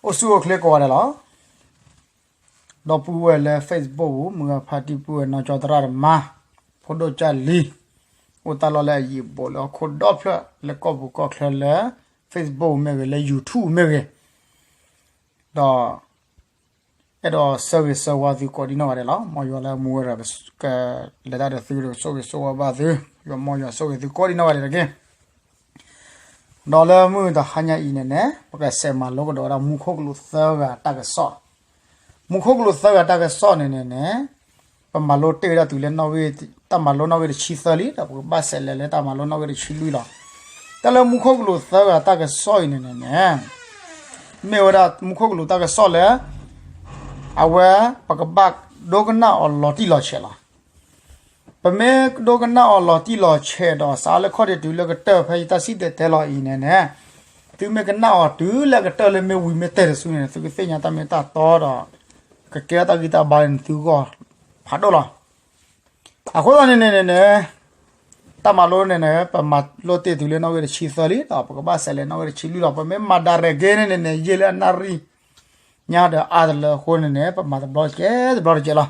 အိၣ်ဆူၣ်အိၣ်ချ့ကိးဂၤဒဲးလီၤ. ဒီပုၢ်ဝဲၢ်လၢ Facebook ပူၤ မုၢ်ဂၤဖါတံၢ် ပုၢ်ဝဲၢ်နီၢ်ကၠီသရၣ်သမါ ဖိဒိၣ်ကၢ်လံၤ အိၣ်တၢ်လီၢ်လၢအယံၤဘူးလၢဟီၣ်ခိၣ်ဒီဖျၢၣ် လၢကီၢ်ပူၤကီၢ်ချၢလၢ Facebook မ့ၢ်ဂ့ၤ လၢ YouTube မ့ၢ်ဂ့ၤ ဒီး အဲၣ်ဒိးဆၢဂ့ၤဆၢဝါသုကိးဒံနီၢ်ဂၤဒဲးလီၤ. မ်ယွၤလၢမူဝဲဒီး ကလဲၤတၢ်ဒီးသုဒီး ကဆိၣ်ဂ့ၤဆိၣ်ဝါဘၣ်သု, ယွၤမ်ယွၤဆိၣ်ဂ့ၤသုကိးဒံနီၢ်ဂၤဒဲးတက့ၢ်. ဒီးလၢမုၢ်တဟါညါအံၤန့ၣ်န့ၣ် ပကဆဲးမၤလိကဒီးဝဲဒၣ်မူခိၣ်ကလူးသၢဂၤတၢ်ကစီၣ်, မူခိၣ်ကလူးသၢဂၤတၢ်ကစီၣ်န့ၣ်န့ၣ်န့ၣ် ပမၤလိတ့ၢ်ဝဲဒၣ်တုၤလၢ တၢ်မၤလိနီၣ်ဂံၢ်တဆံသၢလံ ဒီးပကဘၣ်ဆဲးလဲၤလၢတၢ်မၤလိနီၣ်ဂံၢ်တဆံလွံၢ်လီၤ. တၢ်လၢမူခိၣ်ကလူးသၢဂၤတၢ်ကစီၣ်အံၤန့ၣ်န့ၣ်န့ၣ် မ့ၢ်ဝဲဒၣ်မူခိၣ်ကလူးတၢ်ကစီၣ်လၢ အဝဲ ပကဘၣ်ဒိကနၣ်အီၤလီၤတံၢ်လီၤဆဲးလီၤ. ပမ့ၢ်ဒိကနၣ်အီၤလီၤတံၢ်လီၤဆဲးဒီး စးလၢခီၣ်ထံးတုၤလၢကတၢၢ်ဖဲယတၢ်စံၣ်တဲၤတဲလီၤအံၤန့ၣ်န့ၣ် သုမ့ၢ်ကနၣ်အီၤတုၤလၢကတၢၢ်လၢမ့ၢ်ဝံၤမ့ၢ်တဲာ်တစုန့ၣ် သုကသ့ၣ်ညါတၢ်မ့ၢ်တၢ်တီဒီး ကကဲထီၣ်တၢ်ဂံၢ်တၢ်ဘါန့ၣ်သုဂီၢ်ဖးဒိၣ်လီၤ. အဃိသတးန့ၣ်န့ၣ်န့ၣ်န့ၣ် တၢ်မၤလိန့ၣ်န့ၣ် ပမၤလိတ့ၢ်တုၤလၢနီၣ်ဂံၢ်တဆံသၢလံ ဒီးပကဘၣ်ဆဲးလဲၤနီၣ်ဂံၢ်တဆံလွံၢ်လီၤ. ပမ့ၢ်မၤဒၣ်ရဲၣ်က့ၤန့ၣ်န့ၣ်န့ၣ် ယံာ်လၢအနၣ်ရံၣ်ညါဒီးအါတလၢအဃိန့ၣ်န့ၣ် ပမၤတဘျီတကဲး တဘျီတကဲးလီၤ.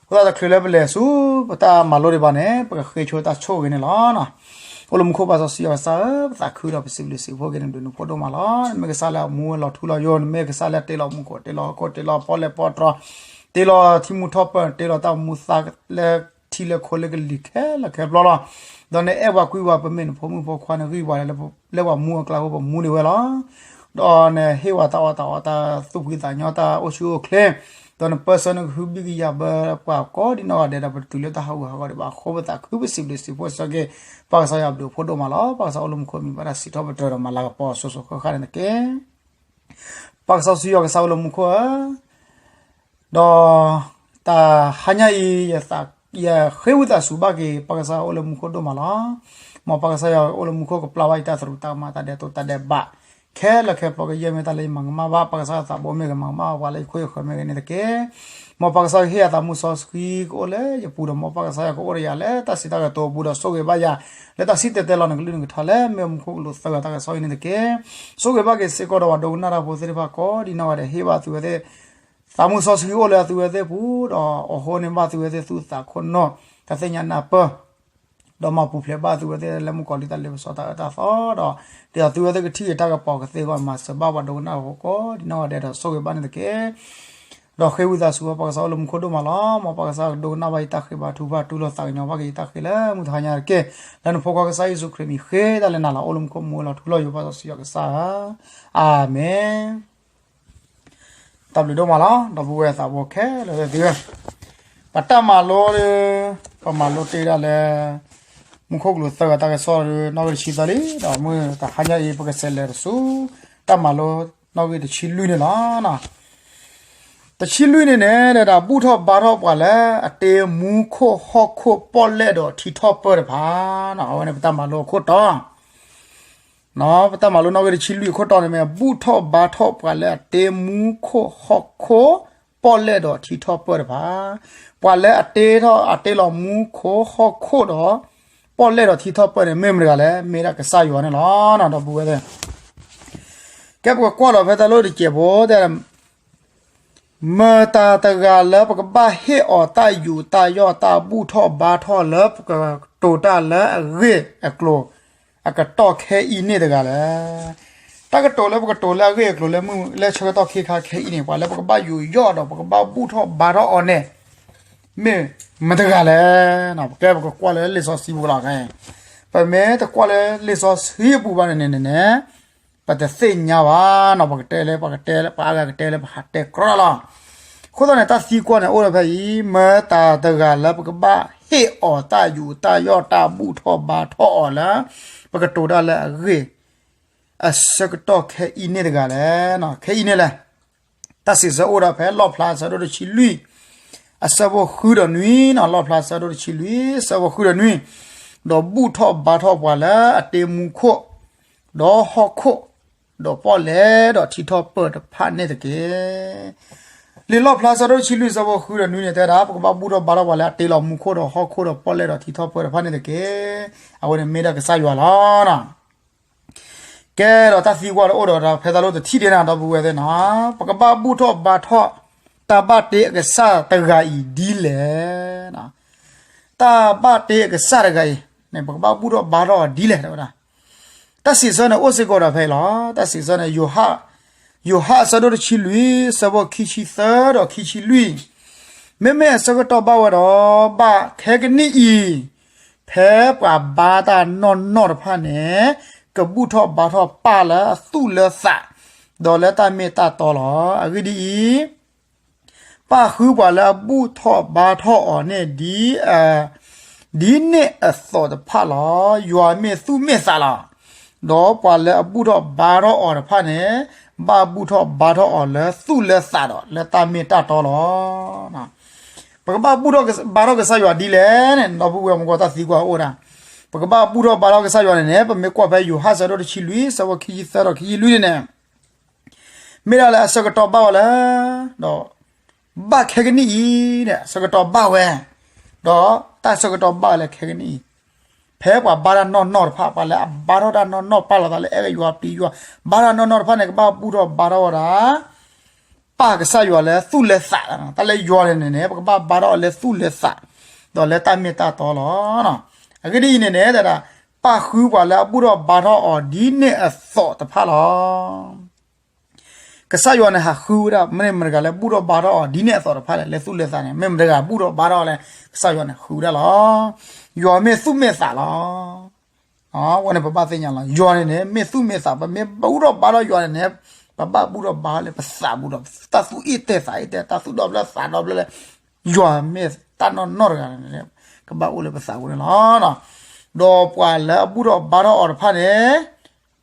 အဃိသတးတချုးလၢပလဲၤဆူ ပတၢ်မၤလိဒံးဘၣ်န့ၣ် ပကဃ့ဆိတၢ်ဆိၣ်ဂ့ၤန့ၣ်လီၤ. အိၣ်လၢမူခိၣ်ပၢ်စီဆှံယွၤကစၢ်ဧၢ, ပသးခုဒီးပစံးဘျုးစံးဖှိၣ်က့ၤနဒုးနဖိဒိၣ်မးလီၤ. နမ့ၢ်ကစၢ်လၢအမူဝဲလီၤထူလီၤယိာ်, နမ့ၢ်ကစၢ်လၢတ့လီၤမူခိၣ်, တ့လီၤဟီၣ်ခိၣ်, တ့လီၤပီၣ်လဲၣ်ပီၣ်တြီၤ, တ့လီၤထံမူထီၣ်ပၢၢ်, တ့လီၤတၢ်မူသါလၢထံလၢခိလၢကလံၤခဲလၢာ်ခဲဆ့လီၤ. ဒီးနအဲၣ်ပှၤကွံပှၤ, ပမ့ၢ်နဖိမုၣ်ဖိခွါ, နဂံၢ်ပှၤလၢပမူဒံးဝဲလီၤ. ဒီးနဟ့ၣ်ဝဲတၢ်အီၣ်တၢ်အီတၢ်သူၣ်ဖှံသးညီတၢ်အိၣ်ဆူၣ်အိၣ်ချ့, ဒီးနပၢဆှၢနကဟုဘံၣ်ကယာ်ဘၢပှၤကိးဒံနီၢ်ဂၤဒဲးဒီး ပတတုၤလၢတၢ်ဟးဂူာ်ဟးဂီၤဒံးဘၣ်အဃိ ပသးခုပစံးဘျုးစံးဖှိၣ်ဆၢက့ၤ ပၢ်ကစၢ်ယွၤအဘျုးအဖှိၣ်ဒိၣ်မးလီၤ. ပၢ်ကစၢ်အိၣ်လၢမူခိၣ်မံၤဘၣ်တၢ်စံးထီၣ်ပတြၢၤဒီးမၤလၤကပီၤအစိၤစိၤဃၣ်ဃၣ်န့ၣ်တက့ၢ်. ပၢ်ကစၢ်စီဆှံယွၤကစၢ်အိၣ်လၢမူခိၣ်ဧၢ, ဒီးတၢ်ဟါညါအံၤ ယဃ့ဝံသးစူၤဘၣ်က့ၤ ပၢ်ကစၢ်အိၣ်လၢမူခိၣ်ဒိၣ်မးလီၤ. မ်ပၢ်ကစၢ်ယွၤအိၣ်လၢမူခိၣ်ကပျၢ်ဘၣ်ယတၢ်သရူးတၢ်ကမၣ် တၢ်ဒဲးတိၢ်တၢ်ဒဲးဘး ခဲလၢာ်ခဲဆ့ ကယဲၢ်မ့ၢ်တၢ်လၢယမၤကမၣ်ဘၣ် ပၢ်ကစၢ်သးဘိမ့ၢ်ဂ့ၤ မၤကမၣ်ပှၤလၢယခိၣ်ယဃၢၤမ့ၢ်ဂ့ၤန့ၣ်တက့ၢ်. မ်ပၢ်ကစၢ်ကဟ့ၣ်ယၤသးမူစီဆှံကအိၣ်လၢယပူၤဒီး မ်ပၢ်ကစၢ်ယွၤကအိၣ်ဒီးယၤလၢတၢ်စံးတၢ်ကတိၤအပူၤဒီး ဆိၣ်ဂ့ၤဘၣ်ယၤ လၢတၢ်စံၣ်တဲၤတဲလီၤနကလုၢ်နကထါလၢမ့ၢ်မူခိၣ်ကလူးသၢဂၤတၢ်ကစီၣ်အံၤန့ၣ်တက့ၢ်. ဆိၣ်ဂ့ၤဘၣ်က့ၤစ့ၢ်ကီးဒီးပှၤဒိကနၣ်တၢ်ဖိသ့ၣ်တဖၣ်ကိးဒံနီၢ်ဂၤဒဲး ဟ့ၣ်ဘၣ်သုဝဲသ့ၣ် သးမူစီဆှံအိၣ်လၢအသုဝဲသ့ၣ်ပူၤ ဒီးအိၣ်ဃိန့ၢ်ဘၣ်သုဝဲသ့ၣ်သူၣ်သးခိၣ်နူာ် တၢ်သ့ၣ်ညါနၢ်ပၢၢ် ဒီးမၤပူၤဖျဲးဘၣ်သုဝဲသ့ၣ်လၢမုၣ်ကီၤလံၢ်တၢ်လ့ပစီတၢ်အၢတၢ်သီဒီး ဒ်သိးသုဝဲသ့ၣ်ကထံၣ်က့ၤတၢ်ကပီၤကသ့အဂီၢ် မၤစၢၤဘၣ်ပှၤဒိကနၣ်တၢ်ဖိကိးဒံနီၢ်ဂၤဒဲးဒီး ဆိၣ်ဂ့ၤဘၣ်န့ၣ်တက့ၢ်. ဒီးဃ့ဝံသးစူၤဘၣ်ပၢ်ကစၢ်အိၣ်လၢမူခိၣ်ဒိၣ်မးလီၤ. မ်ပၢ်ကစၢ်ကဒိကနၣ်ဘၣ်ယတၢ်ဃ့ဘါထုကဖၣ် တူၢ်လိာ်သးကညီၤဘၣ်က့ၤယတၢ်ဃ့လၢမုၢ်တဟါညါတက့ၢ်. လၢနဖိခွါကစၢ်ယ့ၣ်ၡူးခရံာ်မံၤဃ့တၢ်လၢနၤလီၤ. အိၣ်လၢမူခိၣ်မူဝဲလီၤထူလီၤယိာ် ပၢ်စီဆှံယွၤကစၢ်ဧၢ, အၤမ့ၣ်. တၢ်ဘျုးဒိၣ်မးလီၤ ဒီပုၢ်ဝဲၢ်သးဘိခဲလၢာ်သ့ၣ်ဧၢ, ပတၢ်မၤလိဒီး ပမၤလိတ့ၢ်ဒၣ်လၢ မူခိၣ်ကလူးသၢဂၤတၢ်ကစီၣ်ဒီး နီၣ်ဂံၢ်တဆံသၢလံ, ဒီးမုၢ်တဟါညါအံၤ ပကဆဲးလဲၤတဆူ တၢ်မၤလိနီၣ်ဂံၢ်တဆံလွံၢ်န့ၣ်လီၤ. တဆံလွံၢ်န့ၣ်န့ၣ် ဒီးဘူၣ်ထီၣ်ဘါထီၣ်ပှၤလၢအတ့မူခိၣ်ဟီၣ်ခိၣ်ပီၣ်လဲၣ်ဒီးထံထီၣ်ပၢၢ်တဖၣ်, အဝဲန့ၣ်ပတၢ်မၤလိအခိၣ်တီ ပတၢ်မၤလိနီၣ်ဂံၢ်တဆံလွံၢ်အခိၣ်တီန့ၣ်မ့ၢ် ဘူၣ်ထီၣ်ဘါထီၣ်ပှၤလၢအတ့မူခိၣ်ဟီၣ်ခိၣ်ပီၣ်လဲၣ်ဒီးထံထီၣ်ပၢၢ်တဖၣ်, ပှၤလၢအတ့ထီၣ်အတ့လီၤမူခိၣ်ဟီၣ်ခိၣ်ဒီး ပီၣ်လဲၣ်ဒီးထံထီၣ်ပၢၢ်န့ၣ် မ့ၢ်မတၤတဂၤလဲၣ်, မ့ၢ်ဒၣ်ကစၢ်ယွၤန့ၣ်လီၤ. ဒီပုၢ်ဝဲၢ်သ့ၣ် ကဲပကကွၢ်လီၤဖဲတၢ်လီၢ်တစဲးဖိ တဲ မတၤတဂၤလၢပကဘၣ်ဟ့ၣ်အီၤတၢ်ယူးတၢ်ယီၣ်တၢ်ဘူၣ်ထီၣ်ဘါထီၣ်လၢပကတိၤတၢ်လၢအဂ့ၢ်အကျိၤ အကတီၢ်ခဲအံၤန့ၣ်တဂၤလဲၣ်. တၢ်ကတိၤလၢပကတိၤလၢအဂ့ၢ်အကျိၤလၢမုၢ်လၢဆၢကတီၢ်ခဲခါခဲအံၤန့ၣ် ပှၤလၢပကဘၣ်ယူးယီၣ်ဒီးပကဘၣ်ဘူၣ်ထီၣ်ဘါထီၣ်အီၤန့ၣ် မ့ၢ်မတၤတဂၤလဲၣ်. ပကဲပကကွၢ်လၢလံာ်စီဆှံပူၤလီၤ. ပမ့ၢ်တကွၢ်လၢလံာ်စီဆှံအပူၤဘၣ်န့ၣ်န့ၣ်န့ၣ် ပတသ့ၣ်ညါဘၣ်နီၤ, ပကတဲလၢ ပကတဲလၢ ပှၤအါဂၤကတဲလၢပဟးတဲကြီလီၤ. အဃိသတးန့ၣ် တၢ်သံကွၢ်န့ၣ် အိၣ်လၢဖဲအံၤ, မတၤတဂၤလၢပကဘၣ်ဟ့ၣ်အီၤတၢ်ယူးတၢ်ယီၣ်တၢ်ဘူၣ်ထီၣ်ဘါထီၣ်အီၤလၢ ပကတိၤတၢ်လၢအဂ့ၢ် အဆၢကတီၢ်ခဲအံၤန့ၣ်တဂၤလဲၣ်. ခဲအံၤန့ၣ်လဲၣ် တၢ်စံးဆၢအိၣ်ဒီးဖဲလီၣ်ဖျါအဆၢဒိၣ်တဆံလွံၢ် အဆၢဖိဃုဒီးနွံနီၤ, လီၣ်ဖျါအဆၢဒိၣ်တဆံလွံၢ် အဆၢဖိဃုဒီးနွံ, ဒီးဘူၣ်ထီၣ်ဘါထီၣ်ပှၤလၢအတ့မူခိၣ်, ဒီးဟီၣ်ခိၣ်, ဒီးပီၣ်လဲၣ်ဒီးထံထီၣ်ပၢၢ်တဖၣ်န့ၣ်တက့ၢ်. လံာ်လီၣ်ဖျါအဆၢဒိၣ်တဆံလွံၢ် အဆၢဖိဃုဒီးနွံန့ၣ် တဲဝဲဒၣ် ပကဘၣ်ဘူၣ်ထီၣ်ဘါထီၣ်ပှၤလၢအတ့လီၤမူခိၣ်ဒီးဟီၣ်ခိၣ်ဒီးပီၣ်လဲၣ်ဒီးထံထီၣ်ပၢၢ်တဖၣ်န့ၣ်တက့ၢ်. အဝဲန့ၣ်မ့ၢ်ဒၣ်ကစၢ်ယွၤလီၤ. ကဲဒီးတၢ်သံကွၢ်လၢအိၣ်ဒီးဖဲတၢ်လီၢ်တထံၣ်ဒဲးန့ၣ် ဒီပုၢ်ဝဲၢ်သ့ၣ်နီၤ, ပကဘၣ်ဘူၣ်ထီၣ်ဘါထီၣ် တၢ်ဘၣ်တ့အကစၢ်တဂၤအံၤဒ်လဲၣ်. တၢ်ဘၣ်တ့အကစၢ်တဂၤအံၤန့ၣ် ပကဘၣ်ဘူၣ်ထီၣ်ဘါထီၣ်အီၤဒ်လဲၣ်ဝဲဒၣ်. တၢ်စံးဆၢန့ၣ်အိၣ်စ့ၢ်ကီးဒီးဖဲအံၤလီၤ. တၢ်စံးဆၢန့ၣ် ယိၤဟၣ်အဆၢဒိၣ်တဆံလွံၢ် ဆၢဖိခံဆံသၢဒီးခံဆံလွံၢ်, မ့မ့ၢ်အဆၢကတီၢ်ဘၣ်ဝဲဒီး ဘၣ်ခဲကနံၣ်အံၤ ဖဲပှၤဘါတၢ်နီၢ်နီၢ်တဖၣ်န့ၣ် ကဘူၣ်ထီၣ်ဘါထီၣ်ပၢ်လၢအသူၣ်လၢသး ဒီးလၢတၢ်မ့ၢ်တၢ်တီလီၤ. အဂ့ၢ်ဒ်အံၤ, ပၢ်ဃုပှၤလၢအဘူၣ်ထီၣ်ဘါထီၣ်အီၤန့ၣ် ဒ်န့ၣ်အသိးတဖၣ်လီၤ. ယွၤမ့ၢ်သူၣ်မ့ၢ်သးလီၤ. ဒီးပှၤလၢအဘူၣ်ထီၣ်ဘါထီၣ်အီၤတဖၣ်န့ၣ် ဘၣ်ဘူၣ်ထီၣ်ဘါထီၣ်အီၤလၢသူၣ်လၢသးဒီးလၢတၢ်မ့ၢ်တၢ်တီလီၤ. ပကဘၣ်ဘူၣ်ထီၣ်ဘါထီၣ်ကစၢ်ယွၤဒ်လဲၣ်န့ၣ် ဒီပုၢ်ဝဲၢ်မူကီၢ်တၢ်သံကွၢ်အိၣ်ဒၣ်. ပကဘၣ်ဘူၣ်ထီၣ်ဘါထီၣ်ကစၢ်ယွၤန့ၣ်န့ၣ် ပမ့ၢ်ကွၢ်ဖဲယိၤဟၣ်ဆၢဒိၣ်တဆံလွံၢ် ဆၢဖိခံဆံသၢဒီးခံဆံလွံၢ်န့ၣ်န့ၣ် မ့ၢ်ဒၣ်လၢအဆၢကတီၢ်ဘၣ်ဝဲလၢ ဒီး ဘၣ်ခဲကနံၣ်အံၤန့ၣ် အဆၢကတီၢ်ဘၣ်ဝဲ, ဒီးတၢ်ဆၢကတီၢ်ဘၣ်ဝဲလၢခဲကနံၣ်အံၤ, ဖဲပှၤဘါတၢ်နီၢ်နီၢ်တဖၣ် ပှၤလၢအဘါထီၣ်တၢ်နီၢ်နီၢ် ပာ်လီၤသးလၢအဲၣ်ယွၤပျံၤယွၤ ဘါတၢ်နီၢ်နီၢ်တဖၣ်န့ၣ် ကဘၣ်ဘူၣ်ထီၣ်ဘါထီၣ်ဝဲဒၣ် ပၢ်ကစၢ်ယွၤလၢသူၣ်လၢသး, တၢ်လၢယွၤန့ၣ်န့ၣ်န့ၣ် ပကဘၣ်ဘါထီၣ်အီၤလၢသူၣ်လၢသး ဒီးလၢတၢ်မ့ၢ်တၢ်တီလီၤ. အဂ့ၢ်ဒ်အံၤန့ၣ်န့ၣ် တၢ်ဒၣ် ပၢ်ဃုပှၤလၢအဘူၣ်ထီၣ်ဘါထီၣ်အီၤဒ်န့ၣ်အသိးတဖၣ်လီၤ. ကစၢ်ယွၤန့ၣ်ဟးဃုဝဲဒၣ် မ့ၢ်မတၤတဂၤလၢဘူၣ်ထီၣ်ဘါထီၣ်အီၤဒ်န့ၣ်အသိးတဖၣ်လဲၣ်, လၢသူၣ်လၢသးန့ၣ် မ့ၢ်မတၤတဂၤဘူၣ်ထီၣ်ဘါထီၣ်လဲၣ်, ကစၢ်ယွၤန့ၣ်ဃုဝဲဒၣ်လီၤ. ယွၤမ့ၢ်သူၣ်မ့ၢ်သးလီၤ. အဝဲန့ၣ်ပဘၣ်သ့ၣ်ညါလီၤ. ယွၤန့ၣ်န့ၣ် မ့ၢ်သူၣ်မ့ၢ်သး, ပမ့ၢ်ဘူၣ်ထီၣ်ဘါထီၣ်ယွၤန့ၣ်န့ၣ် ပဘၣ်ဘူၣ်ထီၣ်ဘါထီၣ်လၢပသးပူၤဒီး တၢ်သူၣ်အ့ၣ်တဲာ်သးအ့ၣ်တဲာ် တၢ်သူၣ်ဒီဖျၢၣ်သးဒီဖျၢၣ်လၢ ယွၤမ့ၢ်တၢ်နီၢ်နီၢ်တဂၤန့ၣ် ကဘၣ်အိၣ်လၢပသးပူၤန့ၣ်လီၤ. ဒီးပှၤလၢအဘူၣ်ထီၣ်ဘါထီၣ်အီၤတဖၣ်န့ၣ်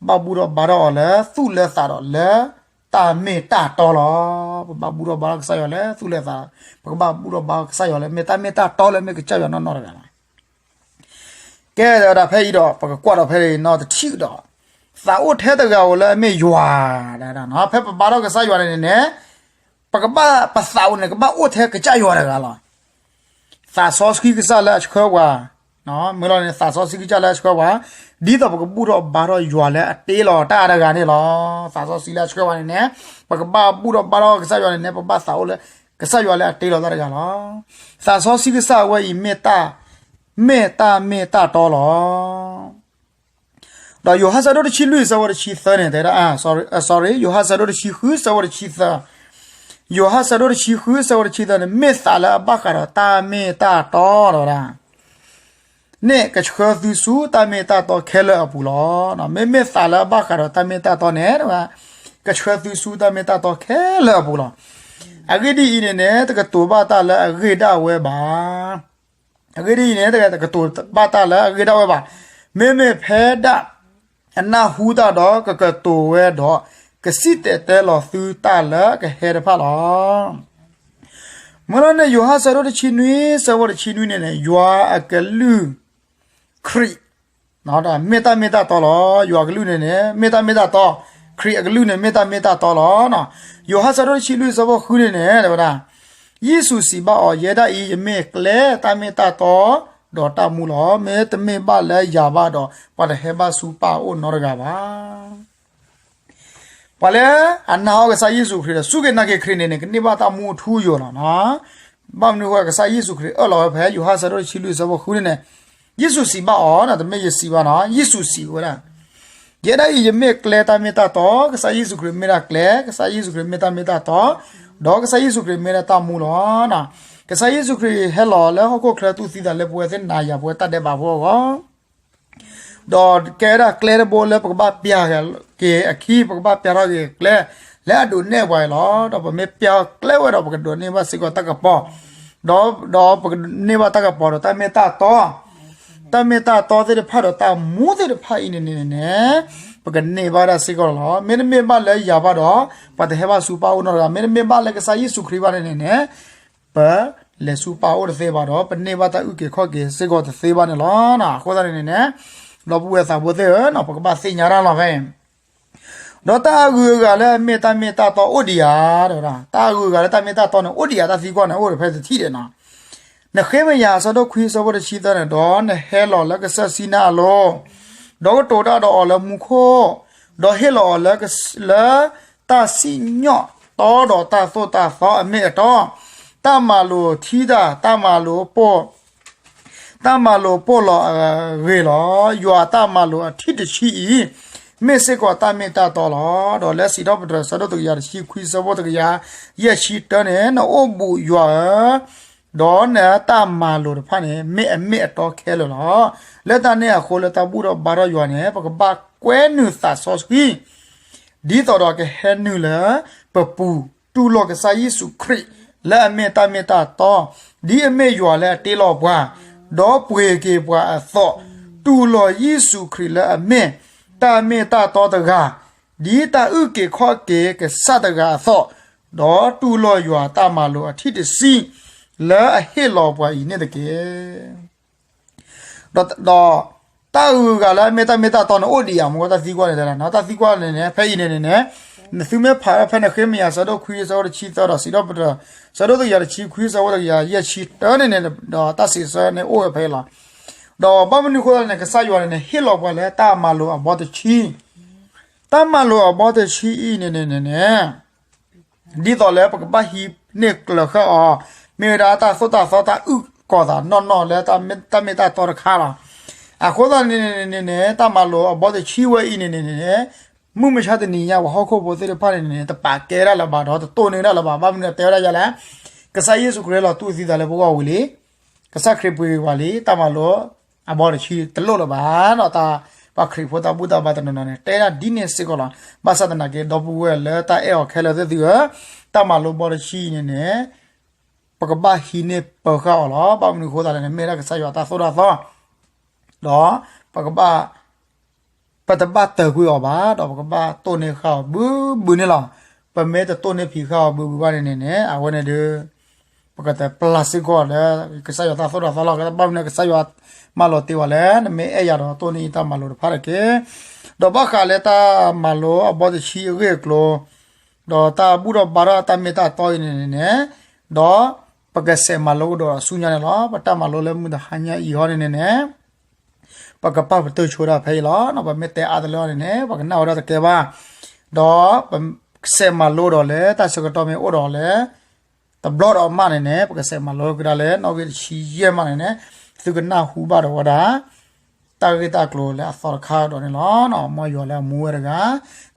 ဘၣ်ဘူၣ်ထီၣ်ဘါထီၣ်အီၤလၢသူၣ်လၢသးဒီးလၢတၢ်မ့ၢ်တၢ်တီလီၤ. ပဘၣ်ဘူၣ်ထီၣ်ဘါထီၣ်ကစၢ်ယွၤလၢသူၣ်လၢသး, ပကဘၣ်ဘူၣ်ထီၣ်ဘါထီၣ်ကစၢ်ယွၤလၢမ့ၢ်တၢ်မ့ၢ်တၢ်တီလၢမ့ၢ်ကစၢ်ယွၤနီၢ်နီၢ်တဂၤလီၤ. ကဲဒီးဖဲအံၤဒီး ပကကွၢ်ဒီးဖဲအံၤနီတထံၣ်ဒီး သးအိၣ်ထဲတဂၤဧိၤလၢအမ့ၢ်ယွၤ, ဖဲပဘါထီၣ်ကစၢ်ယွၤန့ၣ်န့ၣ် ပကဘၣ်ပသးအိၣ်န့ၣ် ကဘၣ်အိၣ်ထဲကစၢ်ယွၤတဂၤလီၤ. သးစီဆှံကစၢ်လၢအဆှၢပှၤ, မ့ၢ်လီၤန့ၣ် သးစီဆှံကစၢ်လၢအဆှၢပှၤ, ဒ်သိးပကဘူၣ်ထီၣ်ဘါထီၣ်ယွၤလၢအတ့လီၤတၢ်တဂၤန့ၣ်လီၤ. သးစီဆှံလၢအဆှၢပှၤန့ၣ်န့ၣ် ပကဘၣ်ဘူၣ်ထီၣ်ဘါထီၣ်ကစၢ်ယွၤန့ၣ်န့ၣ် ပဘၣ်သးအိၣ်လၢကစၢ်ယွၤလၢအတ့လီၤတၢ်တဂၤလီၤ. သးစီဆှံကစၢ်အဝဲအံၤမ့ၢ်တၢ်, မ့ၢ်တၢ်မ့ၢ်တၢ်တီလီၤ. ဒီးယိၤဟၣ်ဆၢဒိၣ်တဆံလွံၢ်ဆၢဖိတဆံသၢန့ၣ် တဲဒၣ်, sorry, ယိၤဟၣ်ဆၢဒိၣ်တဆံဃုဆၢဖိတဆံသၢ, ယိၤဟၣ်ဆၢဒိၣ်တဆံဃုဆၢဖိတဆံသၢန့ၣ် မ့ၢ်သးလၢအဘၣ်ဃးဒီးတၢ်မ့ၢ်တၢ်တီဒီးဒၣ် န့ၣ်ကဆှၢသုဆူတၢ်မ့ၢ်တၢ်တီခဲလၢာ်အပူၤလီၤ. မ့မ့ၢ်သးလၢအဘၣ်ဃးဒီးတၢ်မ့ၢ်တၢ်တီန့ၣ် ကဆှၢသုဆူတၢ်မ့ၢ်တၢ်တီခဲလၢာ်အပူၤလီၤ. အဂ့ၢ်ဒ်အံၤန့ၣ်န့ၣ် တကတိၤဘၣ်တၢ်လၢအဂ့ၢ်ဒၣ်ဝဲဘၣ်. အဂ့ၢ်ဒ်အံၤန့ၣ် တကတိၤဘၣ်တၢ်လၢအဂ့ၢ်ဒၣ်ဝဲဘၣ်. မ့မ့ၢ်ဖဲဒၣ် အနၢ်ဟူတၢ်ဒီးကကတိၤဝဲဒီး ကစံၣ်တဲၤတဲလီၤသုတၢ်လၢကဟဲတဖၣ်လီၤ. မ့ၢ်လီၤန့ၣ် ယိၤဟၣ်ဆၢဒိၣ်တဆံနွံ ဆၢဖိတဆံနွံန့ၣ်န့ၣ် ယွၤအကလုၢ် ခရံာ် မ့ၢ်တၢ်မ့ၢ်တၢ်တီလီၤ. ယွၤအကလုၢ်န့ၣ်န့ၣ် မ့ၢ်တၢ်မ့ၢ်တၢ်တီ, ခရံာ်အကလုၢ်န့ၣ် မ့ၢ်တၢ်မ့ၢ်တၢ်တီလီၤ. ယိၤဟၣ်ဆၢဒိၣ်တဆံလွံၢ်ဆၢဖိဃုန့ၣ်န့ၣ် တဲဝဲဒၣ်, ယ့ၣ်ၡူးစံးဘၣ်အီၤ, ယဲဒၣ်အံၤ ယမ့ၢ်ကျဲ, တၢ်မ့ၢ်တၢ်တီ, ဒီးတၢ်မူလီၤ. မ့တမ့ၢ်ဘၣ်လၢယၤဘၣ်ဒီး ပှၤတဟဲဘၣ်ဆူပၢ်အအိၣ်နီတဂၤဘၣ်. ပှၤလၢအနာ်အီၤကစၢ်ယ့ၣ်ၡူးခရံာ်ဒီး စူၢ်က့ၤနာ်က့ၤခရံာ်န့ၣ်န့ၣ် ကန့ၢ်ဘၣ်တၢ်မူအထူအယိာ်လီၤ. ဘၣ်မနုၤအဃိ ကစၢ်ယ့ၣ်ၡူးခရံာ်အၢၣ်လီၤဝဲဖဲ ယိၤဟၣ်ဆၢဒိၣ်တဆံလွံၢ်ဆၢဖိဃုန့ၣ်န့ၣ်, ယ့ၣ်ၡူးစံးဘၣ်အီၤ, တမ့ၢ်ယစံးဘၣ်နီၤ, ယ့ၣ်ၡူးစံးဝဲဒၣ်, ယဲဒၣ်အံၤ ယမ့ၢ်ကျဲတၢ်မ့ၢ်တၢ်တီ, ကစၢ်ယ့ၣ်ၡူးခရံာ်မ့ၢ်ဒၣ်ကျဲ, ကစၢ်ယ့ၣ်ၡူးခရံာ်မ့ၢ်တၢ်မ့ၢ်တၢ်တီ, ဒီးကစၢ်ယ့ၣ်ၡူးခရံာ်မ့ၢ်ဒၣ်တၢ်မူလီၤ. ကစၢ်ယ့ၣ်ၡူးခရံာ်ဟဲလီၤလၢဟီၣ်ခိၣ်ချၢသူၣ်သံသးလၢပဝဲသ့ၣ်နၤယၤပဝဲတၢ်ဒဲးဘးဖိအဂီၢ် ဒီးကဲဒၣ်ကျဲတဘိလၢပကဘၣ်ပျၢ်က့ၤအခံ, ပကဘၣ်ပျၢ်ထီၣ်က့ၤကျဲ လၢအဒိးနဲၣ်ပှၤအံၤလီၤ. ဒီးပမ့ၢ်ပျၢ်ကျဲဝဲဒီး ပကဒိးန့ၢ်ဘၣ်စ့ၢ်ကီးတၢ်ကပီၤ, ဒီးပကန့ၢ်ဘၣ်တၢ်ကပီၤဒီးတၢ်မ့ၢ်တၢ်တီ, တၢ်မ့ၢ်တၢ်တီသ့ၣ်တဖၣ်ဒီးတၢ်မူသ့ၣ်တဖၣ်အံၤန့ၣ်န့ၣ်န့ၣ်, ပကန့ၢ်ဘၣ်ဒၣ်စ့ၢ်ကီးလီၤ. မ့တမ့ၢ်ဘၣ်လၢယၤဘၣ်ဒီး ပှၤတဟဲဘၣ်ဆူပၢ်အအိၣ်နီတဂၤ, မ့တမ့ၢ်ဘၣ်လၢကစၢ်ယ့ၣ်ၡူးခရံာ်ဘၣ်န့ၣ်န့ၣ်န့ၣ် ပလဲၤဆူပၢ်အအိၣ်တသ့ဘၣ်ဒီး ပန့ၢ်ဘၣ်တၢ်အုၣ်က့ၤခီၣ်က့ၤစ့ၢ်ကီးတသ့ဘၣ်န့ၣ်လီၤ. အဃိသတးန့ၣ်န့ၣ်န့ၣ်, ဒီပုၢ်ဝဲၢ်သးဘိသ့ၣ်ဧၢ, ပကဘၣ်သ့ၣ်ညါတၢ်လီၤဖဲအံၤ, ဒီးတၢ်အဂုၤအဂၤလၢအမ့ၢ်တၢ်မ့ၢ်တၢ်တီအိၣ်ဒံးဧါ, တၢ်အဂုၤအဂၤလၢတၢ်မ့ၢ်တၢ်တီန့ၣ်အိၣ်ဒံးဧါ, တၢ်သံကွၢ်န့ၣ်အိၣ်ဒီးဖဲတထံၣ်ဒဲးနီၤ. နဃ့မယၤအဆၢဒိၣ်ခွံဆၢဖိတဆံသၢန့ၣ်, ဒီးနဟဲလီၤလၢကစၢၢ်စံနါအလိၤ, ဒီးကတိၤတၢ်ဒီးအီၤလၢမူခိၣ်, ဒီးဟ့ၣ်လီၤအီၤလၢ လၢတၢ်စံၣ်ညီၣ်တီဒီးတၢ်သိၣ်တၢ်သီအမ့ၢ်အတီ, တၢ်မၤလိာ်ထံတၢ်, တၢ်မၤလိာ်ပိၢ် တၢ်မၤလိာ်ပိၢ်လီၤအဂ့ၤလီၤ. ယွၤအတၢ်မၤလိာ်အထံၣ်တဆံအံၤ မ့ၢ်စ့ၢ်ကီးတၢ်မ့ၢ်တၢ်တီလီၤ. ဒီးလၢစံးထီၣ်ပတြၢၤ ဆၢဒိၣ်တကယၤတဆံခွံ ဆၢဖိတကယၤယဲၢ်ဆံတၢန့ၣ်, နအိၣ်ဘူးယွၤဧၢ, ဒီးနတၢ်မၤလိာ်တဖၣ်န့ၣ် မ့ၢ်အမ့ၢ်အတီခဲလၢာ်လီၤ. လၢတၢ်န့ၣ်အဃိ လၢတၢ်ဘူၣ်ထီၣ်ဘါထီၣ်ယွၤန့ၣ် ပကဘၣ်ကွဲနုာ်သးစီဆှံ ဒ်သိးဒီးကဟဲနုာ်လၢပပူၤ တူၢ်လိာ်ကစၢ်ယ့ၣ်ၡူးခရံာ် လၢအမ့ၢ်တၢ်မ့ၢ်တၢ်တီ, ဒ်အမ့ၢ်ယွၤလၢအတ့လီၤပှၤ, ဒီးပှ့ၤက့ၤပှၤအသိး, တူၢ်လိာ်ယ့ၣ်ၡူးခရံာ်လၢအမ့ၢ်တၢ်မ့ၢ်တၢ်တီတဂၤ, ဒ်တၢ်အုၣ်က့ၤခီၣ်က့ၤကစၢ်တဂၤအသိး, ဒီးတူၢ်လိာ်ယွၤတၢ်မၤလိာ်အထံၣ်တဆံ လၢအဟ့ၣ်လီၤပှၤအံၤန့ၣ်တက့ၢ်. ဒီး ဒီးတၢ်အုၣ်ဂၤလၢအမ့ၢ်တၢ်မ့ၢ်တၢ်တီန့ၣ် အိၣ်ဒံးဧါ, မ့ၢ်တၢ်သံကွၢ်န့ၣ်တဲဒၣ်, တၢ်သံကွၢ်န့ၣ်န့ၣ် ဖဲအံၤန့ၣ်န့ၣ်န့ၣ်, နသုမ့ၢ်ဖးဖဲနဃ့မယၤ ဆၢဒိၣ်ခွံ ဆၢဖိတဆံသၢဒီး စံးထီၣ်ပတြၢၤ ဆၢဒိၣ်တကယၤတဆံခွံ ဆၢဖိတကယၤယဲၢ်ဆံတၢန့ၣ်န့ၣ်, ဒီးတၢ်စံးဆၢန့ၣ်အိၣ်ဝဲဖဲအံၤလီၤ. ဒီးဘၣ်မနုၤအဃိသတးန့ၣ် ကစၢ်ယွၤန့ၣ်န့ၣ် ဟ့ၣ်လီၤပှၤလၢတၢ်မၤလိာ်အဘီတဆံ, တၢ်မၤလိာ်အဘီတဆံအံၤန့ၣ်န့ၣ်န့ၣ်န့ၣ် ဒ်သိးလၢပကဘၣ်ဟံးန့ၢ်ကျၢၤဃာ်အီၤ, မ့ၢ်ဝဲဒၣ်တၢ်သိၣ်တၢ်သီတၢ်အုၣ်ကီၤသးနီၢ်နီၢ်လၢတၢ်မ့ၢ်တၢ်တီတခါလီၤ. အဃိသတးန့ၣ်န့ၣ်န့ၣ် တၢ်မၤလိာ်အဘီတဆံဝဲအံၤန့ၣ်န့ၣ်န့ၣ် မုၢ်မဆါတနံၤညါ ပှၤဟီၣ်ခိၣ်ဖိသ့ၣ်တဖၣ်န့ၣ်န့ၣ် တပာ်ကဲဒၣ်လၢၤဘၣ်ဒီးတတိၢ်န့ၢ်ဒၣ်လၢၤဘၣ်. ဘၣ်မနုၤတဲဝဲဒၣ်ယဲလဲၣ်, ကစၢ်ယ့ၣ်ၡူးခရံာ်လီၤတူၢ်သံသးလၢပဂီၢ်ဝံၤလံ, ကစၢ်ခရံာ်ပှ့ၤက့ၤပှၤလံ, တၢ်မၤလိာ်အဘီတဆံတလိၣ်လၢၤဘၣ်. ဒီးတၢ်ပှၤခရံာ်ဖိတၢ်ဘူၣ်တၢ်ဘါတနီၤနီၤန့ၣ် တဲဒၣ်ဒ်န့ၣ်စ့ၢ်ကီးလီၤ. ဘၣ်ဆၣ်သနာ်က့ ဒီပုၢ်ဝဲၢ်လၢတၢ်အဲၣ်အီၤခဲလၢာ်သ့ၣ်သုဧၢ, တၢ်မၤလိာ်ဘီတဆံအံၤန့ၣ်န့ၣ် ပကဘၣ်ဟံးန့ၢ်ပၢၤဃာ်အီၤလီၤ. ဘၣ်မနုၤအဃိသတးလဲၣ်န့ၣ် မ့ၢ်ဒၣ်ကစၢ်ယွၤတၢ်သိၣ်တၢ်သီ ဒီးပကဘၣ် ပတဘၣ်တၢၢ်ကွံာ်အီၤဘၣ်, ဒီးပကဘၣ်တိၢ်န့ၢ်ဃာ်အီၤဘုဘုန့ၣ်လီၤ. ပမ့ၢ်တတိၢ်န့ၢ်ဖံးဃာ်အီၤဘုဘုဘၣ်န့ၣ်န့ၣ်န့ၣ် အဝဲန့ၣ်ဒီး ပကတပျၢ်စ့ၢ်ကီးလၢ ကစၢ်ယွၤတၢ်သိၣ်တၢ်သီလီၤ. ဘၣ်မနုၤကစၢ်ယွၤမၤလိာ်တ့ၢ်ဝဲလဲၣ်, နမ့ၢ်အဲၣ်ယၤဒီးတိၢ်န့ၢ်ယတၢ်မၤလိာ်တဖၣ်တက့ၢ်. ဒီးဘၣ်ဃးလၢတၢ်မၤလိာ်အဘီတဆံအဂ့ၢ်အကျိၤ ဒီးတၢ်ဘူၣ်ထီၣ်ဘါထီၣ်တၢ်မ့ၢ်တၢ်တီအံၤန့ၣ်န့ၣ်န့ၣ်, ဒီးပကဆဲးမၤလိကဒီးဆူညါန့ၣ်လီၤ. ပတၢ်မၤလိလၢမုၢ်တဟါညါအံၤဟီန့ၣ်န့ၣ်န့ၣ် ပကပာ်ပတုာ်ဆိဒၣ်ဖဲအံၤလီၤ. ပမ့ၢ်တဲအါတလၢအီၤန့ၣ်န့ၣ် ပကနၣ်ဝဲဒၣ်တကဲဘၣ်. ဒီးပဆဲးမၤလိဒီးလၢတၢ်ဆၢကတီၢ်မ့ၢ်အိၣ်ဒီးလၢ တဘျီဒီးမးန့ၣ်န့ၣ် ပကဆဲးမၤလိကဒါလၢနီၣ်ဂံၢ်တဆံယဲၢ်မးန့ၣ်န့ၣ် သုကနၢ်ဟူဘၣ်ဒီးဝဲဒၣ် တၢ်ဂ့ၢ်တၢ်ကျိၤလၢအသီတခါကဒီးန့ၣ်လီၤ. မ်ယွၤလၢအမူဝဲတဂၤ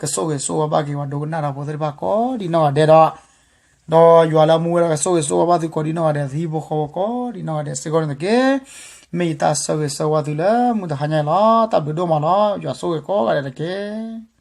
ကဆိၣ်ဂ့ၤဆိၣ်ဝါဘၣ်က့ၤပှၤဒိကနၣ်တၢ်ဖိသ့ၣ်တဖၣ်ကိးဒံးနီၢ်ဂၤဒဲးဒီး ဒီးယွၤလၢအမူဝဲဒၣ်ကဆိၣ်ဂ့ၤဆိၣ်ဝါဘၣ်သုကိးဒံးနီၢ်ဂၤဒဲး သုဟံၣ်ဖိဃီဖိကိးဒံးနီၢ်ဂၤဒဲးစ့ၢ်ကီးန့ၣ်တက့ၢ်. မ့ၢ်ယတၢ်ဆၢဂ့ၤဆၢဝါသုလၢမုၢ်တဟါညါအံၤလီၤ. တၢ်ဘျုးဒိၣ်မးလီၤ. ယွၤဆိၣ်ဂ့ၤကိးဂၤဒဲးတက့ၢ်.